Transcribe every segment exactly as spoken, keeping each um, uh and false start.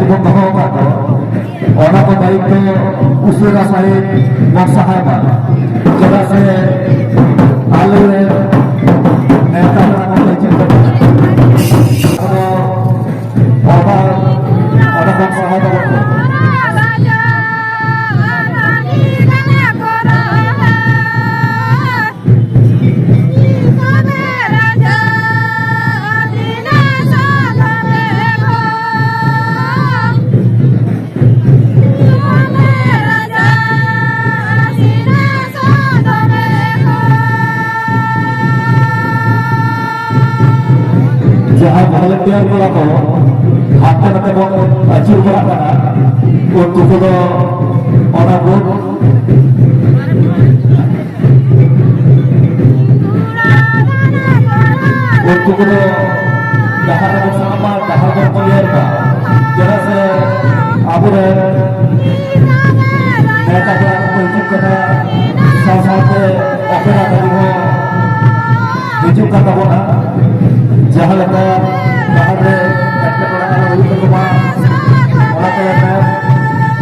ᱵᱚᱱ ᱫᱚᱦᱚ ᱟᱠᱟᱫ ᱫᱚ, ᱚᱱᱟ ᱠᱚ ᱫᱟᱭᱤᱛᱛᱚ ᱩᱥᱟᱹᱨᱟ ᱥᱟᱺᱦᱤᱡ ᱵᱚᱱ ᱥᱟᱦᱟᱭ ᱢᱟ, ᱪᱮᱫᱟᱜ ᱥᱮ ᱟᱞᱮ ᱱᱮᱣᱛᱟ ᱯᱮᱲᱟ ᱠᱚ ᱦᱤᱡᱩᱜ ᱠᱟᱱᱟ᱾ ᱟᱫᱚ ᱚᱱᱟ, ᱚᱱᱟ ᱠᱷᱚᱱ ᱥᱟᱦᱟ ᱫᱚ ᱵᱟᱝ᱾ ᱡᱟᱦᱟᱸᱭ volunteer ᱠᱚᱲᱟ ᱠᱚ ᱦᱟᱱᱛᱮ ᱱᱟᱛᱮ ᱵᱚᱱ ᱟᱹᱪᱩᱨ ᱵᱟᱲᱟᱜ ᱠᱟᱱᱟ, ᱩᱱᱠᱩ ᱠᱚᱫᱚ ᱚᱱᱟ ᱵᱳᱨᱰ ᱩᱱᱠᱩ ᱠᱚᱫᱚ ᱰᱟᱦᱟᱨ ᱨᱮᱵᱚᱱ ᱥᱟᱵ ᱢᱟ, ᱰᱟᱦᱟᱨ ᱵᱚᱱ clear ᱢᱟ᱾ ᱪᱮᱫᱟᱜ ᱥᱮ ᱟᱵᱚᱨᱮᱱ ᱱᱮᱛᱟ ᱠᱚ ᱦᱤᱡᱩᱜ ᱠᱟᱱᱟ, ᱥᱟᱶ ᱥᱟᱶᱛᱮ ᱚᱯᱮᱨᱟ ᱜᱟᱹᱰᱤ ᱦᱚᱸ ᱦᱤᱡᱩᱜ ᱠᱟᱱ ᱛᱟᱵᱚᱱᱟ᱾ ᱡᱟᱦᱟᱸ ᱞᱮᱠᱟ ᱰᱟᱦᱟᱨ ᱨᱮ ᱮᱴᱠᱮᱴᱚᱬᱮ ᱟᱞᱚ ᱦᱩᱭᱩᱜ ᱛᱟᱠᱚ ᱢᱟ, ᱚᱱᱟ ᱛᱟᱭᱚᱢ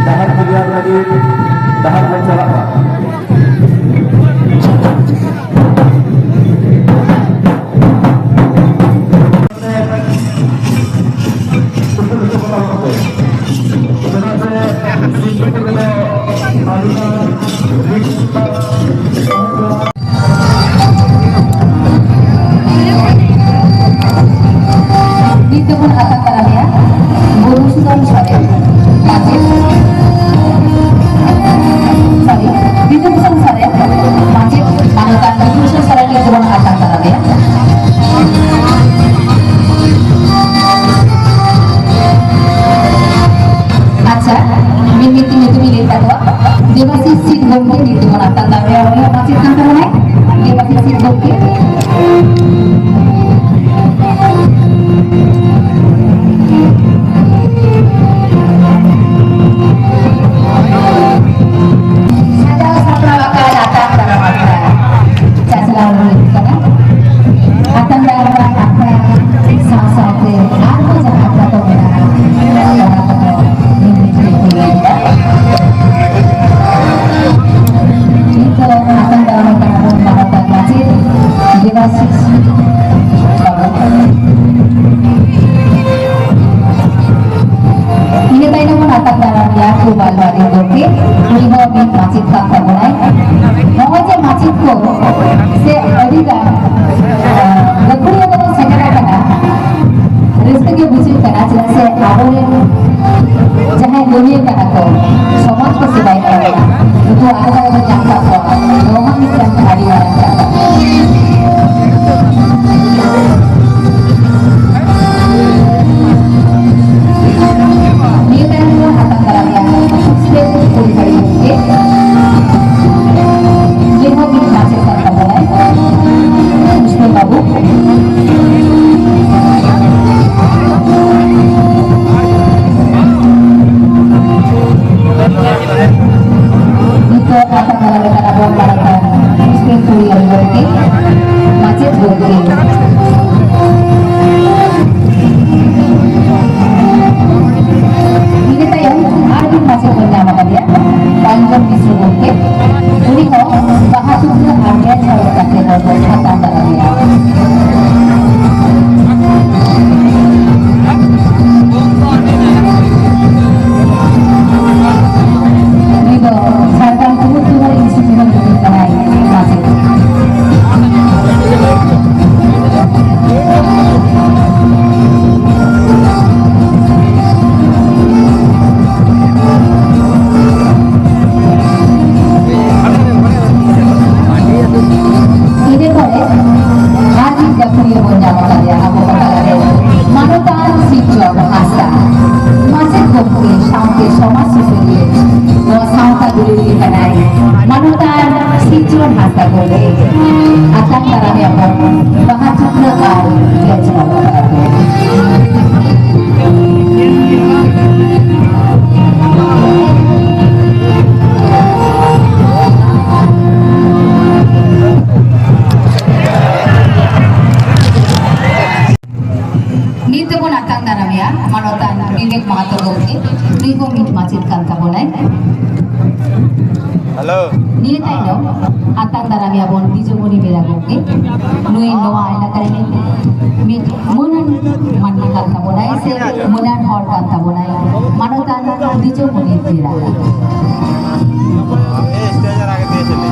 ᱰᱟᱦᱟᱨ clear ᱞᱟᱹᱜᱤᱫ ᱰᱟᱦᱟᱨ ᱵᱚᱱ ᱪᱟᱞᱟᱜ ᱢᱟ᱾ ᱱᱤᱛ ᱫᱚᱵᱚᱱ ᱟᱛᱟᱝ ᱫᱟᱨᱟᱢᱮᱭᱟ ᱵᱤᱫᱩ ᱵᱷᱩᱥᱚᱱ ᱥᱚᱨᱮᱱ, ᱢᱟᱪᱮᱫ, ᱥᱚᱨᱤ, ᱵᱤᱫᱩ ᱵᱷᱩᱥᱚᱱ ᱥᱚᱨᱮᱱ, ᱢᱟᱪᱮᱫ, ᱢᱟᱱᱚᱛᱟᱱ ᱵᱤᱫᱩ ᱵᱷᱩᱥᱚᱱ ᱥᱚᱨᱮᱱ ᱱᱤᱛ ᱫᱚᱵᱚᱱ ᱟᱛᱟᱝ ᱫᱟᱨᱟᱢᱮᱭᱟ᱾ ᱟᱪᱪᱷᱟ, ᱢᱤᱫ ᱢᱤᱫ ᱛᱮ ᱧᱩᱛᱩᱢ ᱤᱧ ᱞᱟᱹᱭ ᱛᱟᱠᱚᱣᱟ᱾ ᱫᱮᱵᱟᱥᱤᱥ ᱥᱤᱫ ᱜᱚᱢᱠᱮ ᱱᱤᱛ ᱫᱚᱵᱚᱱ ᱟᱛᱟᱝ ᱫᱟᱨᱟᱢᱮᱭᱟ, ᱩᱱᱤ ᱦᱚᱸ ᱢᱟᱪᱮᱫ ᱠᱟᱱ ᱛᱟᱵᱚᱱᱟᱭ᱾ ᱫᱮᱵᱟᱥᱤᱥ ᱥᱤᱫ ᱜᱚᱢᱠᱮ᱾ ᱥᱟᱡᱟᱣ ᱥᱟᱯᱲᱟᱣ ᱟᱠᱟᱫ ᱟᱛᱟᱝ ᱫᱟᱨᱟᱢ ᱟᱠᱷᱲᱟ ᱪᱟᱪᱞᱟᱣ ᱦᱩᱭᱩᱜ ᱠᱟᱱᱟ᱾ ᱟᱛᱟᱝ ᱫᱟᱨᱟᱢ ᱟᱠᱷᱲᱟ ᱥᱟᱶ ᱥᱟᱶᱛᱮ ᱟᱨᱦᱚᱸ ᱡᱟᱦᱟᱸ ᱟᱠᱷᱲᱟ ᱠᱚ ᱢᱮᱱᱟᱜᱼᱟ, ᱚᱱᱟ ᱠᱚ ᱟᱹᱰᱤ ᱜᱟᱱ, ᱟᱸ, ᱜᱟᱹᱠᱷᱩᱲᱤᱭᱟᱹ ᱠᱚᱵᱚᱱ ᱥᱮᱴᱮᱨ ᱟᱠᱟᱱᱟ᱾ ᱨᱟᱹᱥᱠᱟᱹ ᱜᱮ ᱵᱩᱡᱷᱟᱹᱜ ᱠᱟᱱᱟ, ᱪᱮᱫᱟᱜ ᱥᱮ ᱟᱵᱚᱨᱮᱱ ᱡᱟᱦᱟᱸᱭ ᱞᱟᱹᱢᱤᱭᱟᱹ ᱠᱟᱱᱟ ᱠᱚ, ᱥᱚᱢᱟᱡᱽ ᱠᱚ ᱥᱮᱵᱟᱭᱮᱫ ᱛᱟᱵᱚᱱᱟ, ᱱᱩᱠᱩ ᱟᱨ ᱵᱟᱵᱚᱱ ᱧᱟᱢ ᱠᱟᱜ ᱠᱚᱣᱟ, ᱱᱚᱣᱟ ᱦᱚᱸ ᱢᱤᱫᱴᱟᱝ ᱟᱹᱰᱤ ᱢᱟᱨᱟᱝ ᱠᱟᱛᱷᱟ᱾ ᱱᱤᱭᱟᱹ ᱛᱟᱭᱚᱢ ᱫᱚ ᱦᱟᱛᱟᱝ ᱫᱟᱨᱟᱢ ᱨᱮᱭᱟᱜ ᱥᱴᱮᱡ ᱯᱚᱨᱤᱦᱟᱨᱤ ᱜᱚᱢᱠᱮ, ᱡᱮᱦᱚᱸ ᱢᱤᱫ ᱢᱟᱪᱮᱫ ᱠᱟᱱ ᱛᱟᱵᱚᱱᱟᱭ, ᱠᱨᱤᱥᱱᱚ ᱵᱟᱹᱵᱩ᱾ ᱱᱤᱛᱚᱜ ᱦᱟᱛᱟᱝ ᱫᱟᱨᱟᱢ ᱞᱮᱠᱟᱱ ᱟᱵᱚ ᱢᱟᱱᱚᱛᱟᱱ ᱥᱴᱮᱡ ᱯᱚᱨᱤᱦᱟᱨᱤ ᱜᱚᱢᱠᱮ, ᱢᱟᱪᱮᱫ ᱜᱚᱢᱠᱮ᱾ ᱤᱱᱟᱹ ᱛᱟᱭᱚᱢ ᱟᱨ ᱢᱤᱫ ᱢᱟᱪᱮᱫ ᱵᱚᱱ ᱧᱟᱢ ᱟᱠᱟᱫᱮᱭᱟ, ᱨᱟᱱᱡᱚᱱ ᱢᱤᱥᱨᱚ ᱜᱚᱢᱠᱮ᱾ ᱩᱱᱤ ᱦᱚᱸ ᱵᱟᱦᱟ ᱛᱩᱯᱱᱟᱹ ᱟᱨ ᱜᱮᱞ ᱦᱚᱲ ᱞᱮᱠᱟᱛᱮ ᱦᱚᱲ ᱵᱚᱱ ᱦᱟᱛᱟᱣ ᱫᱟᱲᱮᱭᱟᱜᱼᱟ᱾ ᱩᱱᱤ ᱫᱚ ᱡᱷᱟᱲᱜᱨᱟᱢ ᱠᱩᱢᱩᱫ ᱡᱩᱣᱟᱹᱱ ᱤᱱᱥᱴᱤᱴᱤᱭᱩᱴ ᱨᱮᱱ ᱢᱟᱪᱮᱫ᱾ ᱤᱱᱟᱹ ᱯᱚᱨᱮ ᱟᱨ ᱢᱤᱫ ᱜᱟᱹᱠᱷᱩᱲᱤᱭᱟᱹ ᱵᱚᱱ ᱧᱟᱢ ᱟᱠᱟᱫᱮᱭᱟ ᱟᱵᱚ ᱠᱚ ᱛᱟᱞᱟᱨᱮ, ᱢᱟᱱᱚᱛᱟᱱ ᱥᱤᱨᱡᱚᱱ ᱦᱟᱸᱥᱫᱟ, ᱢᱟᱪᱮᱫ ᱜᱚᱢᱠᱮ ᱥᱟᱶᱛᱮ ᱥᱚᱢᱟᱡᱽ ᱥᱩᱥᱟᱹᱨᱤᱭᱟᱹ, ᱱᱚᱣᱟ ᱥᱟᱶᱛᱟ ᱫᱩᱞᱟᱹᱲᱤᱭᱟᱹ ᱠᱟᱱᱟᱭ, ᱢᱟᱱᱚᱛᱟᱱ ᱥᱤᱨᱡᱚᱱ ᱦᱟᱸᱥᱫᱟ ᱜᱚᱢᱠᱮ᱾ ᱟᱛᱟᱝ ᱫᱟᱨᱟᱢᱮᱭᱟ ᱵᱚᱱ ᱵᱟᱦᱟ ᱪᱩᱠᱞᱟᱹ ᱟᱨ ᱜᱮᱞ ᱡᱚᱦᱟᱨ᱾ ᱱᱤᱛ ᱫᱚᱵᱚᱱ ᱟᱛᱟᱝ ᱫᱟᱨᱟᱢᱮᱭᱟ ᱢᱟᱱᱚᱛᱟᱱ ᱵᱤᱵᱮᱠ ᱢᱟᱦᱟᱛᱚ ᱜᱚᱢᱠᱮ, ᱱᱩᱭ ᱦᱚᱸ ᱢᱤᱫ ᱢᱟᱪᱮᱫ ᱠᱟᱱ ᱛᱟᱵᱚᱱᱟᱭ᱾ ᱦᱮᱞᱳ᱾ ᱱᱤᱭᱟᱹ ᱛᱟᱭᱱᱚᱢ ᱟᱛᱟᱝ ᱫᱟᱨᱟᱢᱮᱭᱟ ᱵᱚᱱ ᱵᱤᱡᱚᱢᱚᱱᱤ ᱵᱮᱨᱟ ᱜᱚᱢᱠᱮ, ᱱᱩᱭ ᱱᱚᱣᱟ ᱮᱞᱟᱠᱟ ᱨᱮᱱ ᱢᱤᱫ ᱢᱟᱹᱱᱟᱱ ᱢᱟᱹᱱᱢᱤ ᱠᱟᱱ ᱛᱟᱵᱚᱱᱟᱭ ᱥᱮ ᱢᱟᱹᱱᱟᱱ ᱦᱚᱲ ᱠᱟᱱ ᱛᱟᱵᱚᱱᱟᱭ, ᱢᱟᱱᱚᱛᱟᱱ ᱵᱤᱡᱚᱢᱚᱱᱤ ᱵᱮᱨᱟ᱾ ᱟᱯᱮ ᱥᱴᱮᱡ ᱨᱮ ᱟᱜᱮ ᱫᱤᱭᱮ ᱪᱚᱞᱮ᱾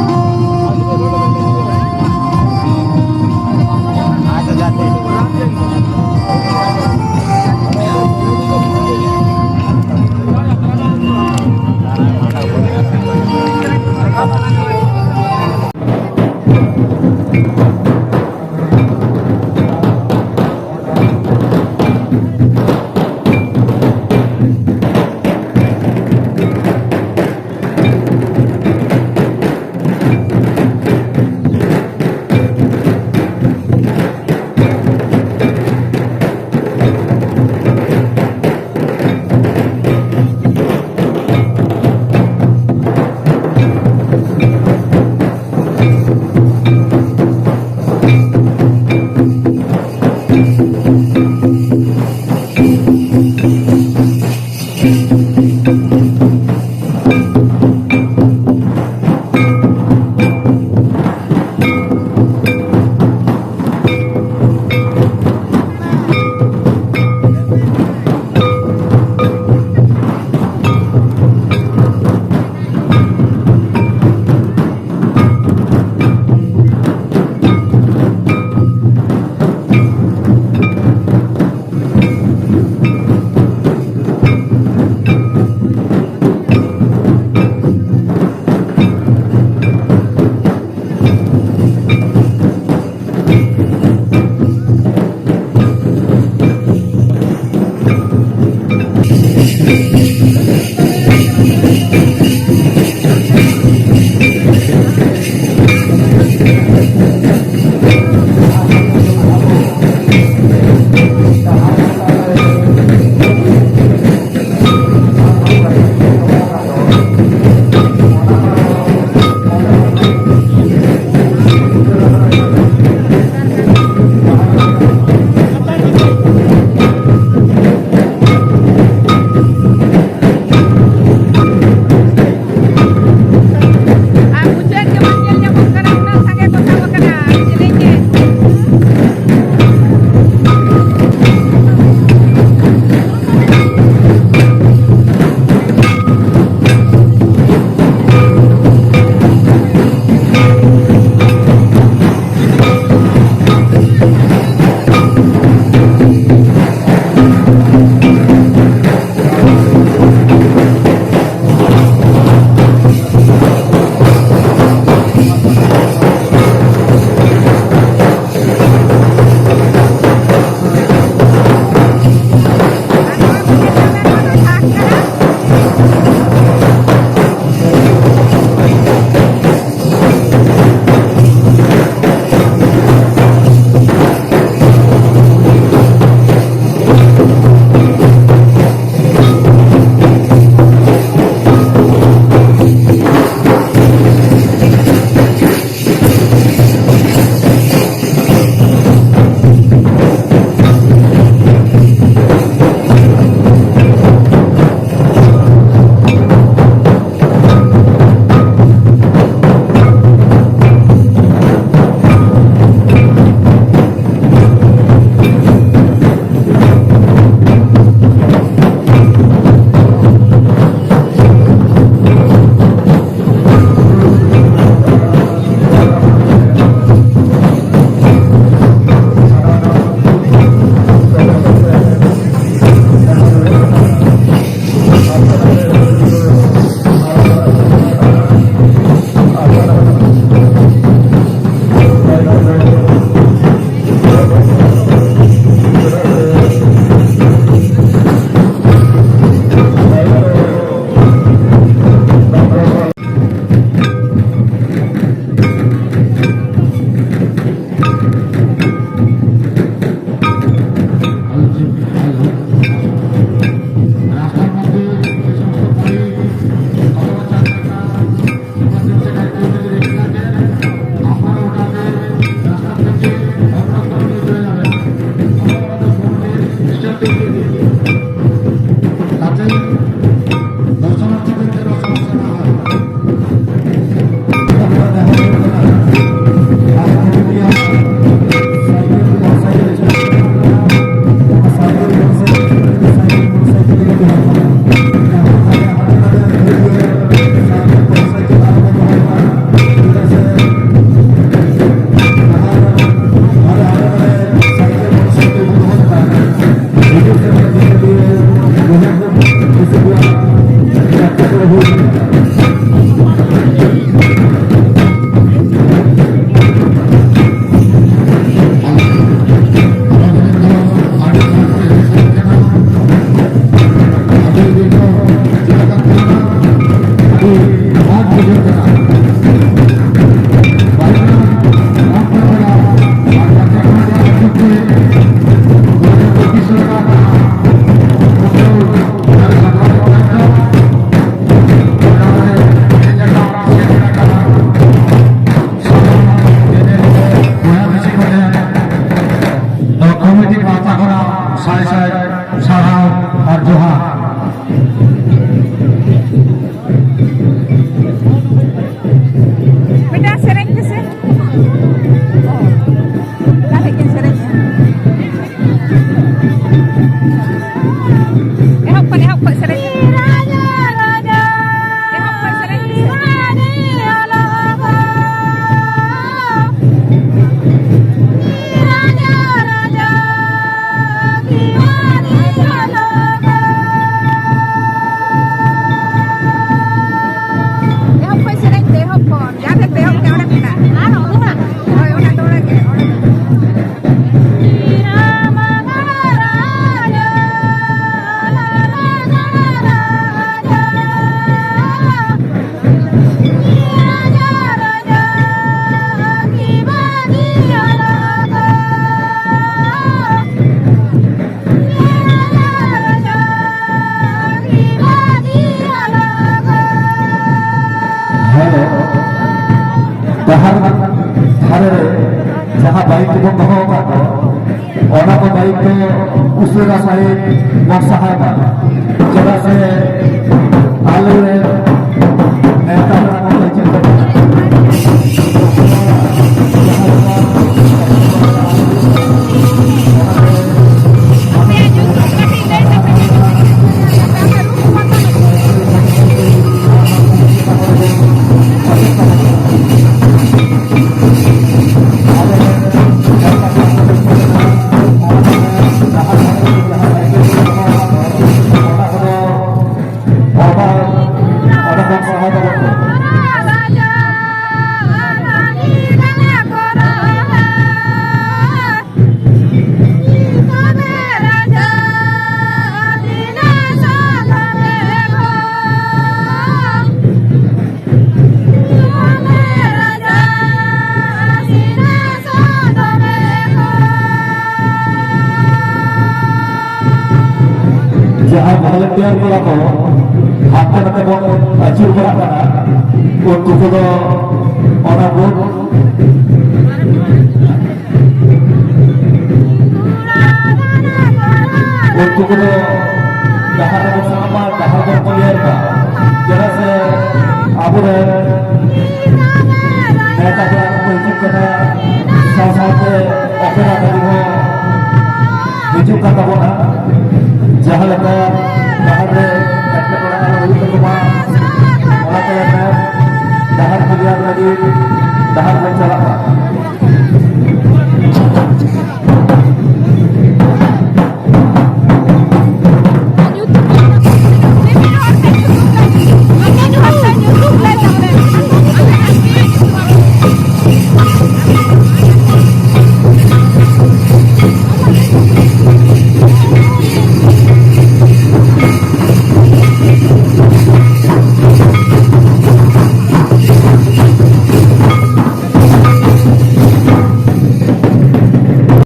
ᱨᱮ ᱡᱟᱦᱟᱸ ᱵᱟᱭᱤᱠ ᱠᱚᱵᱚᱱ ᱫᱚᱦᱚ ᱟᱠᱟᱫ ᱫᱚ, ᱚᱱᱟ ᱠᱚ ᱵᱟᱭᱤᱠ ᱫᱚ ᱩᱥᱟᱹᱨᱟ ᱥᱟᱺᱦᱤᱡ ᱵᱚᱱ ᱥᱟᱦᱟ ᱢᱟ, ᱪᱮᱫᱟᱜ ᱥᱮ ᱟᱞᱮ ᱨᱮᱱ ᱱᱮᱣᱛᱟ ᱯᱮᱲᱟ ᱠᱚ ᱦᱤᱡᱩᱜ ᱠᱟᱱᱟ᱾ ᱡᱟᱦᱟᱸ volunteer ᱠᱚᱲᱟ ᱠᱚ ᱦᱟᱱᱛᱮ ᱱᱟᱛᱮ ᱵᱚᱱ ᱟᱹᱪᱩᱨ ᱵᱟᱲᱟᱜ ᱠᱟᱱᱟ, ᱩᱱᱠᱩ ᱠᱚᱫᱚ ᱚᱱᱟ ᱵᱩᱛᱷ ᱩᱱᱠᱩ ᱠᱚᱫᱚ ᱰᱟᱦᱟᱨ ᱨᱮᱵᱚᱱ ᱥᱟᱵ ᱢᱟ, ᱰᱟᱦᱟᱨ ᱵᱚᱱ clear ᱢᱟ᱾ ᱪᱮᱫᱟᱜ ᱥᱮ ᱟᱵᱚᱨᱮᱱ ᱱᱮᱛᱟ ᱠᱚᱲᱟ ᱠᱚᱠᱚ ᱦᱤᱡᱩᱜ ᱠᱟᱱᱟ, ᱥᱟᱶ ᱥᱟᱶᱛᱮ ᱚᱯᱮᱨᱟ ᱜᱟᱹᱰᱤ ᱦᱚᱸ ᱦᱤᱡᱩᱜ ᱠᱟᱱ ᱛᱟᱵᱚᱱᱟ᱾ ᱡᱟᱦᱟᱸ ᱞᱮᱠᱟ ᱰᱟᱦᱟᱨ ᱨᱮ ᱮᱴᱠᱮᱴᱚᱬᱮ ᱟᱞᱚ ᱦᱩᱭᱩᱜ ᱛᱟᱠᱚ ᱢᱟ, ᱚᱱᱟᱛᱮ ᱰᱟᱦᱟᱨ clear ᱞᱟᱹᱜᱤᱫ ᱰᱟᱦᱟᱨ ᱵᱚᱱ ᱪᱟᱞᱟᱜ ᱢᱟ᱾